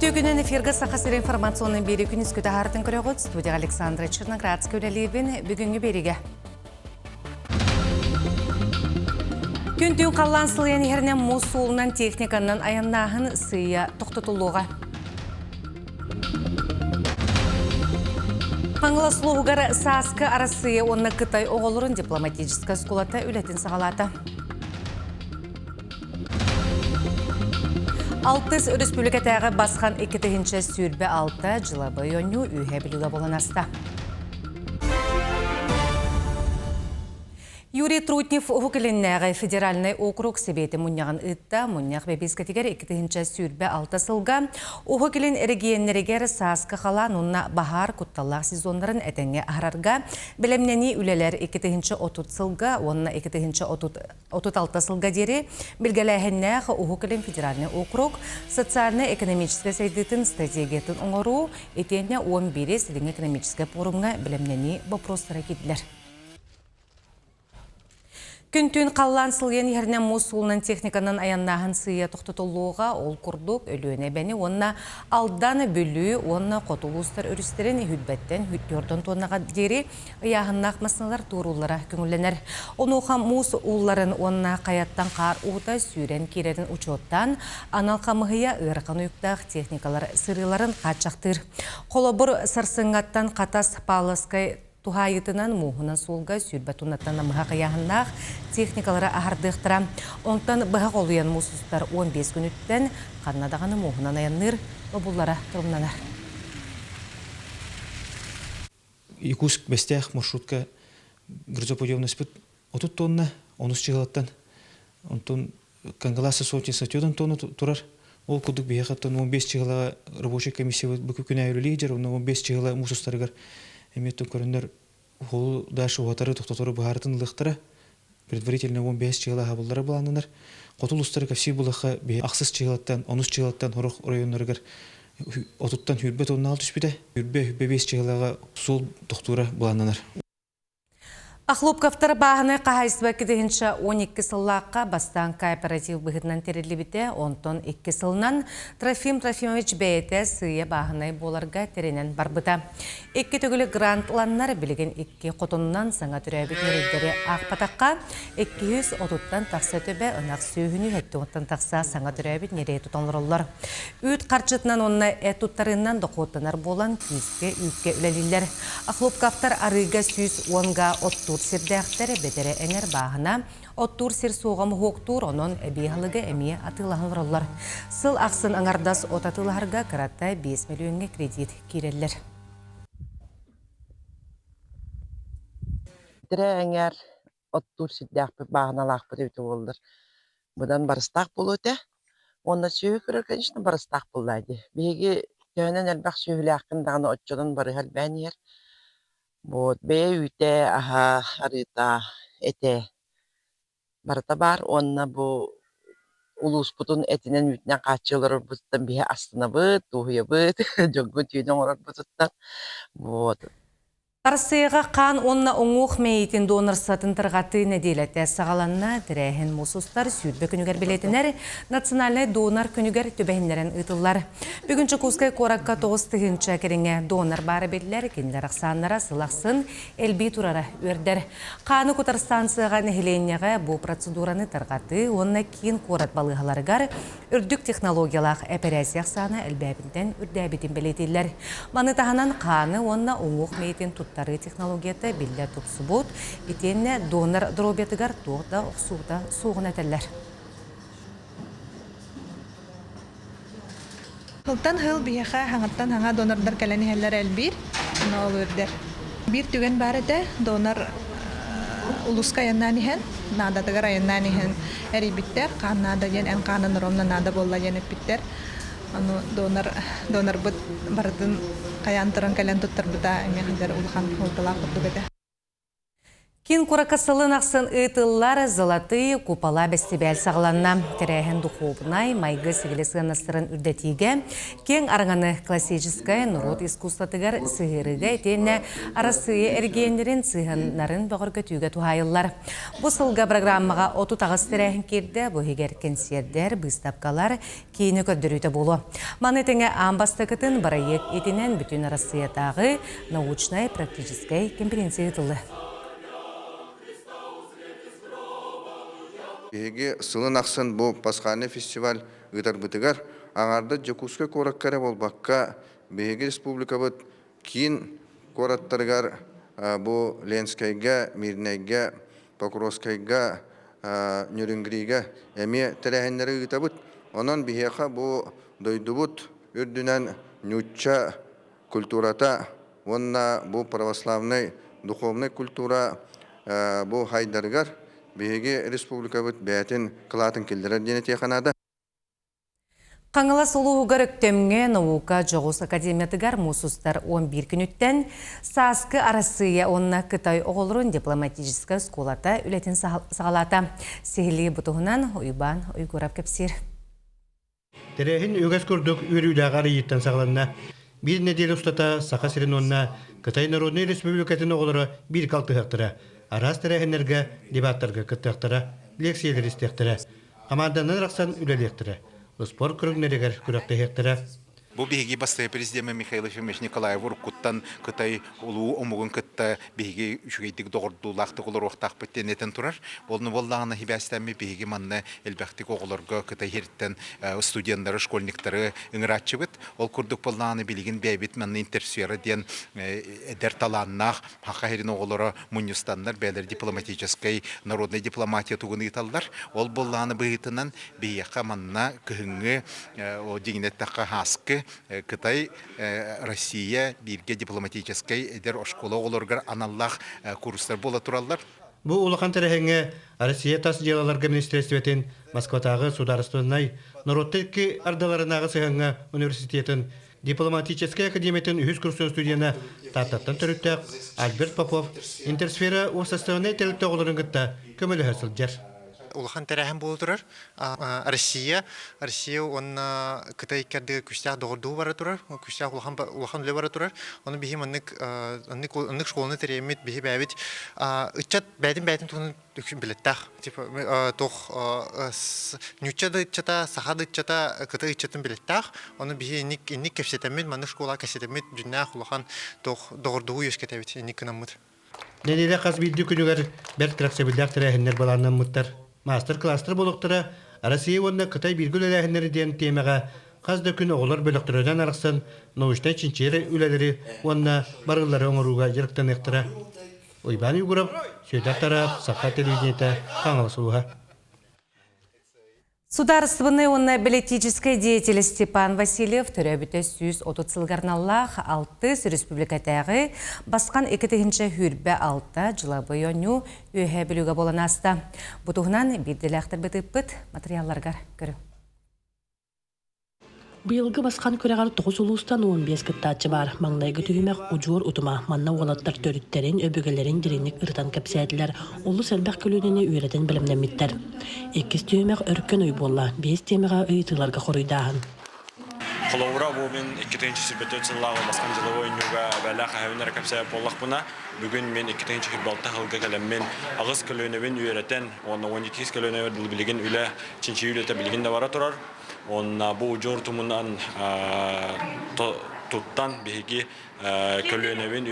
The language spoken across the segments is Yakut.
Үтүө күнүн эфиргэ Саха сири информационный биэри күнүскү таһаартын көрөҕүт. Студияға Александра Черноградская үлэлиибин. Бүгүҥҥү биэригэ. Күн-түүн халлаан сылыйан иһэринэн муус суолунан техниканан айаннааһын сыыйа тохтотуллуоҕа. Хаҥалас улууһугар сааскы Арассыыйа уонна Кытай оҕолорун дипломатическай оскуолата үлэтин саҕалаата. Алтыс өрөспүүбүлүкэтээҕи басхан 2026 дьылабай оонньуу үөһэ Бүлүүгэ буолан аста. Юрий Трутнев Уһук Илиннээҕи федеральнай округ Сэбиэтин мунньаҕын ыытта. Мунньах бэбиэскэтигэр 2026 сылга Уһук Илин эрэгийиэннэригэр сааскы халаан уонна баһаар кутталлаах сезоннарын этэҥҥэ аһарарга бэлэмнэнии үлэлэр 2030 сылга уонна 2036 сылга диэри билгэлээһиннээх Уһук Илин федеральнай округ социальнай-экономическай сайдыытын стратегиятын оҥоруу итиэннэ 11 Илиҥҥи экономическай пуорумҥа бэлэмнэнии боппуруостара киирдилэр. Күн-түүн халлаан сылыйан иһэринэн муус суолунан техниканан айаннааһын сыыйа тохтотуллуоҕа. Ол курдук, Өлүөнэ эбэни уонна Алдан, Бүлүү уонна Хоту улуустар өрүстэрин Үһүлбэттэн Үттүордон туоннаҕа диэри ыйааһыннаах массыыналар туорууллара көҥүллэнэр. Онуоха муус уулларын уонна хайаттан хаар уута сүүрэн киирэрин учуоттаан, анал хамыһыйа ыарахан уйуктаах техникалар сырыыларын хааччахтыыр. Холобур, сарсыҥҥаттан Хатас, Павловскай туһаайыытынан мууһунан суолга 20 тоннаттан намыһах ыйааһыннаах техникалары аһардыахтара. Онтон быһах олуйан муус устар 15 күнүттэн ханна даҕаны мууһунан айанныыр бобуллара торумнанар. Якутск Бэстээх маршрутка грузоподъемностьпыт 30 тонна, онус чыһылаттан. Онтон Кангаласса сотни сотьодан тонна турар. Ол курдук биһиэхэ 15 чыһылаҕа рабочай комиссия бу күнэ үлэлии дьэр, онно 15 чыһыла муус устарыгар эмиэ көрөннөр холу дальше уһатары тохтотору быһаарытын ылыахтара. Предварительно 15 чыһыла аһабыллара былааннанар. Хоту улуустары кэпсиир булахха биһи ахсыс чыһылаттан, онус чыһылаттан сорох оройуоннарыгар отуттан хүрбэ тоннаал түспүтэ. Хүрбэ хүрбэ биэс чыһылаҕа суол тохтуура былааннанар. Охлопковтар бааһынай хаһаайыстыба 2012 сыллаахха бастаан кооператив быһыытынан тэриллибитэ, онтон икки сылынан Трофим Трофимович бэйэтэ сыыйа бааһынай буоларга тэринэн барбыта. Икки төгүлү грант ыланнар билигин икки хотонунан саҥа төрөөбүт ньирэйдэри аахпатахха, 230-тан тахса төбө ынах сүөһүнү 70-тан тахса саҥа төрөөбүт ньирэйи тутан олороллор. Үүт харчытынан уонна эт туттарыынан дохуоттанар буолан күүскэ үүккэ үлэлииллэр. Охлопковтар арыыга 110 га оттуур сирдээхтэр, бэтэрэ эҥэр бааһына, оттуур сир суоҕа моһуоктуур, онон эбии аһылыгы эмиэ атыылаһан олороллор. Сыл ахсын аҥардас от атыылаһарга кырата 5 мөлүйүөҥҥэ кредит киирэллэр. Бэтэрээ эҥээр оттуур сирдээхпит, бааһыналаахпыт эбитэ буоллар, быдан барыстаах буолуо этэ. Уонна сүөһү көрөр, конечно, барыстаах буоллаа дии. Биһиги төһөнөн элбэх сүөһүлээххин даҕаны оччонон барыһа элбээн иһэр. Вот бэйэ үүтэ, аһа, арыыта, этэ барыта баар уонна бу улууспутун этинэн-үүтүнэн хааччыйа олорорбутуттан биһи астынабыт, дуоһуйабыт, дьоҥҥо үтүөнү оҥорорбутуттан. Вот. Арассыыйаҕа хаан уонна уҥуох мэйиитин донорствотын тарҕатыы нэдиэлэтэ саҕаланна. Тэрээһин муус устар 20 күнүгэр бэлиэтэнэр Национальнай донор күнүгэр түбэһиннэрэн ыытыллар. Бүгүн Дьокуускай куоракка 9000 кэриҥэ донор баара биллэр. Кинилэр ахсааннара сыл ахсын элбии турара үөрдэр. Хааны кутар станцияҕа нэһилиэнньэҕэ бу процедураны тарҕатыы уонна киин куорат балыыһаларыгар үрдүк технологиялаах эпэрээссийэ ахсаана элбээбитинэн үрдээбитин бэлиэтииллэр. Маны таһынан хааны уонна уҥуох мэйитин туттарыы технологията биллэ тупсубут, итиэннэ донор доруобуйатыгар туох да охсуута суоҕун этэллэр. Сылтан сыл биһиэхэ хаҥаттан хаҥа донордар кэлэн иһэллэр элбиир, ону ол үөрдэр. Биир түгэн баар этэ, донор улууска айаннаан иһэн, наадатыгар айаннаан иһэн эрийбиттэр, хаан наада диэн, эн хаанын ровно наада буолла диэн эппиттэр. Ону донор, донорбут барытын хайаан туран кэлэн туттарбыта эмиэ хайдах улахан суолталаах курдук этэ. Киин куоракка сылын ахсын ыытыллар «Золотые купола» бэстибээл саҕаланна. Тэрээһин духуобунай, майгы-сигили сыаннастарын үрдэтиигэ, киэҥ араҥаны классическай норуот искусствотыгар сыһыарыыга итиэннэ Арассыыйа эргиэннэрин сыһыаннарын бөҕөргөтүүгэ туһаайыллар. Бу сылга программаҕа 38 тэрээһин киирдэ, бу иһигэр кэнсиэрдэр, быыстапкалар, киинэ көрдөрүүтэ буолуо. Маны тэҥэ аан бастакытын бырайыак итинэн бүтүн Арассыыйатааҕы научнай-практическай конференция ыытыллыа. Биһиги сылын ахсын бу пасхальный фестиваль ыытарбытыгар аҥаардас Дьокуускай куоракка эрэ буолбакка, биһиги республикабыт киин куораттарыгар бу Ленскэйгэ, Мирнэйгэ, Покровскайга, Нерюнгригэ эмиэ тэрээһиннэри ыытабыт. Онон биһиэхэ бу дойдубут үрдүнэн нуучча культурата уонна бу православнай духовнай культура бу хайдарыгар биһиги республикабыт бэйэтин кылаатын киллэрэр диэн этиэхэ наада. Хаҥалас улууһугар Өктөмҥө наука дьоҕус академиятыгар муус устар 11 күнүттэн Сааскы Арассыыйа уонна Кытай оҕолорун дипломатическай оскуолата үлэтин саҕалаата. Сиһилии бу туһунан Уйбаан Уйгуров кэпсиир. Тэрээһин үгэс курдук үөрүүлээх арыйыыттан саҕаланна. Биир нэдиэлэ устата Саха сирин уонна Кытай Народнай Республикатын оҕолоро бииргэ алтыһыахтара, араас тэрээһиннэргэ, дебаттарга кыттыахтара, лиэксийэлэри истиэхтэрэ. Хамаанданан арахсан үлэлиэхтэрэ, спорт көрүҥнэригэр күрэхтэһиэхтэрэ. Бу биһиги бастакы президеммит Михаил Ефимович Николаев уруккуттан Кытай улуу омугун кытта биһиги үчүгэйдик доҕордуулаахтык олоруохтаахпыт диэн этэн турар. Ол буоллаҕына сибээстэммит биһиги манна элбэхтик оҕолорго Кытай иһиттэн студеннары, школьниктары ыҥырааччыбыт. Ол курдук буоллаҕына билигин бэйэбит манна интерсфера диэн эдэр талааннаах Саха сирин оҕолоро мунньустаннар бэйэлэр дипломатическай народнай дипломатия тугун ыыталлар. Ол буоллаҕына быһыытынан биһиэхэ манна кыһыҥҥы дьиҥинэ эттэххэ һааскы Кытай Россия бииргэ дипломатическай эдэр оскуола оҕолоругар аналлаах курстар буола тураллар. Бу улахан тэрээһиҥҥэ Россия тас дьыалаларга министиэристибэтин Москватааҕы судаарыстыбаннай норуоттар икки ардыларынааҕы сыһыаҥҥа университетын Дипломатическай академиятын үһүс курсун студена Тааттаттан төрүттээх Альберт Попов Интерсфера уопсастыбаннай тэрилтэ оҕолорун кытта көмөлөһө сылдьар. Улахан тэрээһин буола турар. Россия, Россия уонна Кытай икки күүстээх доҕордоһуу бара турар, күүстээх улахан улахан үлэ бара турар. Ону биһи маннык оннук оннук школаны тэрийэммит биһи бэйэбит ыччат бэйэтин бэйэтин туһунан үксүн билэттээх. Типа туох ньучча да ыччата, саха да ыччата, кытай ыччатын билэттээх. Ону биһи инник инник кэпсэтэммит, маннык школаҕа кэпсэтэммит дьүннээх улахан туох доҕордоһуу үөскэтэбит инник гынаммыт. Нэдиэлэ хас биирдии күнүгэр бэрт кэрэхсэбиллээх тэрээһиннэр былааннаммыттар. Маастар-кылаастар буолуохтара Россия уонна Кытай бииргэ үлэлээһиннэрэ диэн тиэмэҕэ хас да күн оҕолор бөлөхтөрүнэн арахсан научнай чинчийэр үлэлэри уонна барыллары оҥорууга дьарыктаныахтара. Уйбаан Егоров, Сүөдэр Тараап, Саха телевидениетэ, Хаҥалас улууһа. Судаарыстыбаннай уонна бэлитиическэй деятель Степан Васильев төрөөбүтэ 130 сылыгар аналлаах алтыс республикатааҕы Басхан 2026 дьылабый оонньуу Үөһээ Бүлүүгэ буолан ааста. Бу туһунан биирдэлээхтэрбит ыыппыт матырыйаалларыгар көрүҥ. Быйылгы Басхан күрэҕэр тоҕус улуустан 15 кыттааччы баар. Маҥнайгы түһүмэх удьуор утума. Манна уолаттар төрүттэрин, өбүгэлэрин дириҥник ырытан кэпсээтилэр, олус элбэх көлүөнэни үөрэтэн бэлэмнэммиттэр. Иккис түһүмэх өркөн өй буолла. Биэс тиэмэҕэ ыйытыыларга хоруйдааһын. Холобура, бу мин 2024 сыллааҕы Басхан дьыловой оонньууга эбээлээх эһэбин эрэ кэпсээбит буоллахпына, бүгүн мин 2026 сылга кэлэммин аҕыс көлүөнэбин үөрэтэн уонна 12 көлүөнэбэр дылы билигин үлэ, чинчийии үлэтэ билигин да бара турар. Уонна бу удьуор тумунан туттан биһиги көлүөнэбин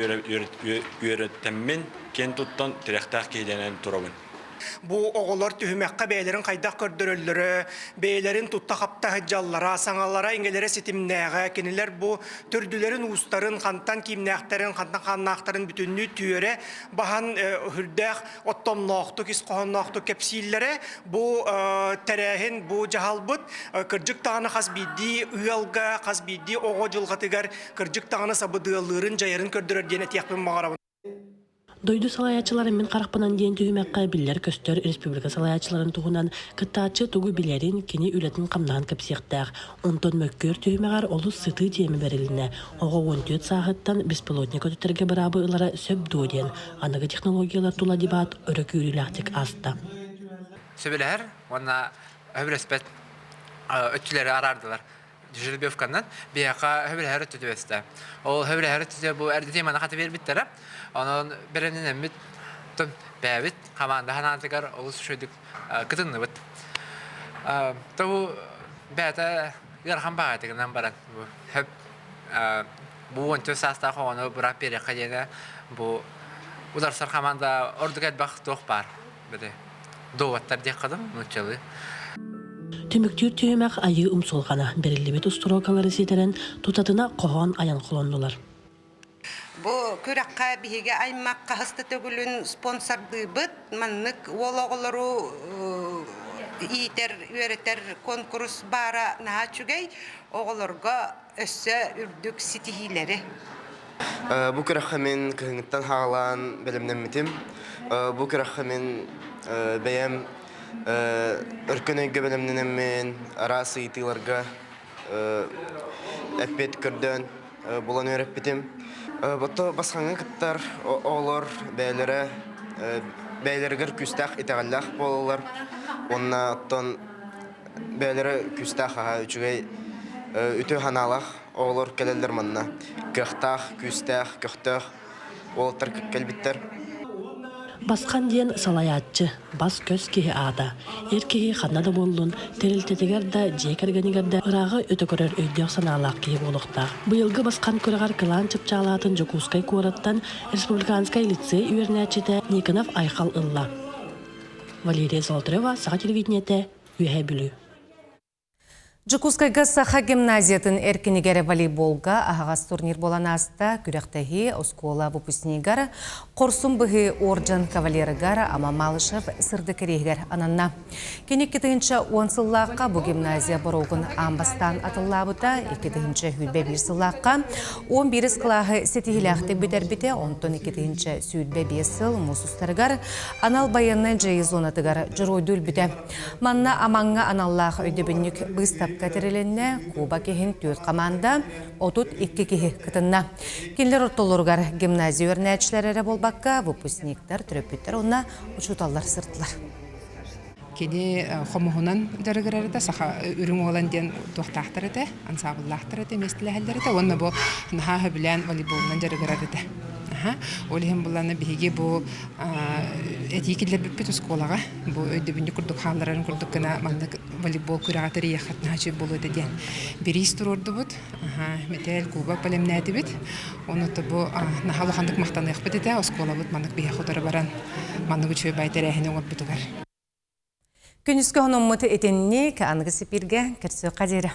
үөрэтэммин киэн туттан тирэхтээх киһи турабын. Бу оҕолор түһүмэххэ бэйэлэрин хайдах көрдөрөллөрө, бэйэлэрин тутта-хапта сылдьаллара, саҥалара-иҥэлэрэ ситимнээҕэ, кинилэр бу төрдүлэрин уустарын, хантан киимнээхтэрин, хантан хааннаахтарын бүтүннүү түөрэ баһан үрдээх оттомноохтук, ис хоһоонноохтук кэпсииллэрэ. Бу тэрээһин, бу дьаһалбыт кырдьык даҕаны хас биирдии ыалга, хас биирдии оҕо дьылҕатыгар кырдьык даҕаны сабыдыаллыырын, дьайарын көрдөрөр диэн этиэхпин баҕарабын. Дойду салайааччыларын мин харахпынан диэн түһүмэххэ биллэр-көстөр республика салайааччыларын туһунан кыттааччы тугу билэрин, кини үлэтин-хамнаһын кэпсиэхтээх. Онтон мөккүөр түһүмэҕэр олус сытыы тиэмэ бэрилиннэ. Оҕо 14 сааһыттан беспилотник көтүтэргэ быраабы ылара сөп дуо диэн аныгы технологиялар тула дебат өрө күүрүүлээхтик ааста. Сөбүлэһэр уонна сөбүлэспэт өттүлэри араардылар. Жеребьевканан биһиэхэ сөбүлэһэр өттү түбэстэ. Ол сөбүлэһэр өттүтэ бу эрдэ теманы хата биэрбиттэрэ. Онон бэлэмнэнэммит бэйэбит хамаанда санаатыгар олус үчүгэйдик кытынныбыт. То бу бэйэтэ ыарахан баҕайытыгынан баран бу хөп бу 14 саастаах оҕону быраап биэриэххэ диэнэ бу ударсар хамаанда ордук элбэх туох баар били доводтар диэххэ дуу нууччалыы. Түмүктүүр түһүмэх айыы умсулҕана бэриллибит устуруокалары ситэрэн тутатына хоһоон айан холоннулар. Бу күрэххэ биһиги аймах хаһыс да төгүлүн спонсордыыбыт. Маннык уол оҕолору иитэр, үөрэтэр конкурс баара наһаа үчүгэй. Оҕолорго өссө үрдүк ситиһиилэри. Бу күрэххэ мин кыһыҥҥыттан хаалаан бэлэмнэммитим. Бу күрэххэ мин бэйэм өркөн өйгө бэлэмнэнэммин, араас ыйытыыларга эппиэт көрдөөн булан үөрэппитим. Бото басхаҥҥа кыттар оҕолор бэйэлэрэ бэйэлэригэр күүстээх итэҕэллээх буолаллар уонна оттон бэйэлэрэ күүстээх аһа үчүгэй үтүө санаалаах оҕолор кэлэллэр манна кыахтаах, күүстээх, көхтөөх уолаттар кэлбиттэр. Басхан диэн салайааччы, бас-көс киһи аата. Эр киһи ханна да буоллун, тэрилтэтигэр да, дьиэ кэргэнигэр да ырааҕы өтө көрөр өйдөөх-санаалаах киһи буолуохтаах. Быйылгы Басхан күрэҕэр кылаан чыпчаалаатын Дьокуускай куораттан республиканскай лицей үөрэнээччитэ Никонов Айхал ылла. Валерия Золотарева, Саха телевидениетэ, Үөһээ Бүлүү. Дьокуускайга Саха гимназиятын эркинигэр волейболга аһаҕас турнир буолан ааста. Күрэхтэһии оскуола выпускнигар Хорсун быһыы орден кавалерыгар Ама Малышев сырдык кэриэһигэр ананна. Кини 2010 сыллаахха бу гимназия боруогун аан бастаан атыллаабыта, 2021 сыллаахха 11 кылааһы ситиһиилээхтик бүтэрбитэ, онтон 2025 сыл муус устарыгар анал байыаннай дьайыы зонатыгар дьоруойдуу өлбүтэ. Манна Амаҥҥа аналлаах өйдөбүнньүк быыстапка тэрилиннэ, Кубок иһин түөрт хамаанда, 32 киһи кытынна. Кинилэр ортолоругар гимназия үөрэнээччилэрэ эрэ буолбакка, выпускниктар, төрөппүттэр уонна учууталлар сырыттылар. Кини хомуһунан дьарыгырар этэ, саха үрүҥ уолан диэн туохтаахтар этэ, ансаабыллаахтар этэ, миэстэлэһэллэр этэ уонна бу наһаа сөбүлээн волейболунан дьарыгырар этэ. Ол иһин булланы биһиги бу этии киллэрбиппит оскуолаҕа бу өйдөбүнньүк курдук хаалларарын курдук гына маннык волейбол күрэҕэ тэрийиэххэ наһаа үчүгэй буолуо этэ диэн бириис туруордубут. Мэтээл кубок бэлэмнээтибит. Ону бу наһаа улаханнык махтаныахпыт этэ оскуолабыт маннык биһиэхэ утары баран маннык үчүгэй бай тэрээһини оҥорбутугар. Күнүскү хонуммут итинник аныгы сипииргэ көрсүөххэ диэри.